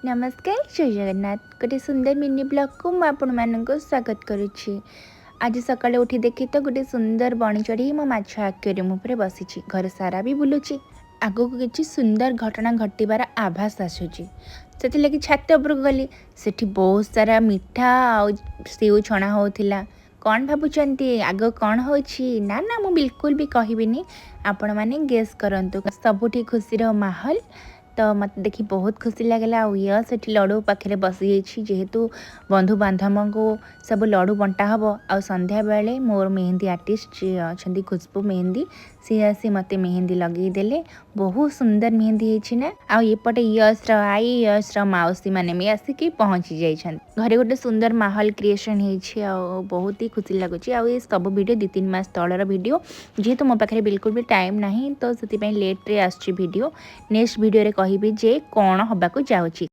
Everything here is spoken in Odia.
ନମସ୍କାର, ଜୟ ଜଗନ୍ନାଥ। ଗୋଟେ ସୁନ୍ଦର ମିନି ବ୍ଲଗ୍କୁ ମୁଁ ଆପଣମାନଙ୍କୁ ସ୍ୱାଗତ କରୁଛି। ଆଜି ସକାଳେ ଉଠି ଦେଖି ତ ଗୋଟେ ସୁନ୍ଦର ବଣି ଚଢ଼େଇ ମୋ ମାଛ ଆକ୍ୱାରିୟମ୍ ଉପରେ ବସିଛି। ଘର ସାରା ବି ବୁଲୁଛି। ଆଗକୁ କିଛି ସୁନ୍ଦର ଘଟଣା ଘଟିବାର ଆଭାସ ଆସୁଛି। ସେଥିଲାଗି ଛାତ ଉପରକୁ ଗଲି। ସେଠି ବହୁତ ସାରା ମିଠା ଆଉ ସେଉ ଛଣା ହେଉଥିଲା। କ'ଣ ଭାବୁଛନ୍ତି, ଆଗ କ'ଣ ହେଉଛି? ନା ନା, ମୁଁ ବିଲକୁଲ ବି କହିବିନି। ଆପଣମାନେ ଗେସ୍ କରନ୍ତୁ। ସବୁଠି ଖୁସିର ମାହୋଲ। ତ ମୋତେ ଦେଖି ବହୁତ ଖୁସି ଲାଗିଲା। ଆଉ ୟସ୍ ସେଠି ଲଡ଼ୁ ପାଖରେ ବସିଯାଇଛି, ଯେହେତୁ ବନ୍ଧୁବାନ୍ଧବଙ୍କୁ ସବୁ ଲଡ଼ୁ ବଣ୍ଟା ହେବ। ଆଉ ସନ୍ଧ୍ୟାବେଳେ ମୋର ମେହେନ୍ଦି ଆର୍ଟିଷ୍ଟ ଯିଏ ଅଛନ୍ତି, ଖୁସବୁ ମେହେନ୍ଦି, ସିଏ ଆସି ମୋତେ ମେହେନ୍ଦି ଲଗେଇଦେଲେ। ବହୁତ ସୁନ୍ଦର ମେହେନ୍ଦି ହେଇଛି ନା? ଆଉ ଏପଟେ ୟସ୍ର ଆଈ, ୟସ୍ର ମାଉସୀ ମାନେ ବି ଆସିକି ପହଞ୍ଚି ଯାଇଛନ୍ତି। ଘରେ ଗୋଟେ ସୁନ୍ଦର ମାହୋଲ କ୍ରିଏସନ୍ ହେଇଛି ଆଉ ବହୁତ ହି ଖୁସି ଲାଗୁଛି। ଆଉ ଏ ସବୁ ଭିଡ଼ିଓ 2-3 ମାସ ତଳର ଭିଡ଼ିଓ। ଯେହେତୁ ମୋ ପାଖରେ ବିଲକୁଲ ବି ଟାଇମ୍ ନାହିଁ, ତ ସେଥିପାଇଁ ଲେଟ୍ରେ ଆସୁଛି ଭିଡ଼ିଓ। ନେକ୍ସଟ ଭିଡ଼ିଓରେ କହିବି ଯେ କ'ଣ ହେବାକୁ ଯାଉଛି।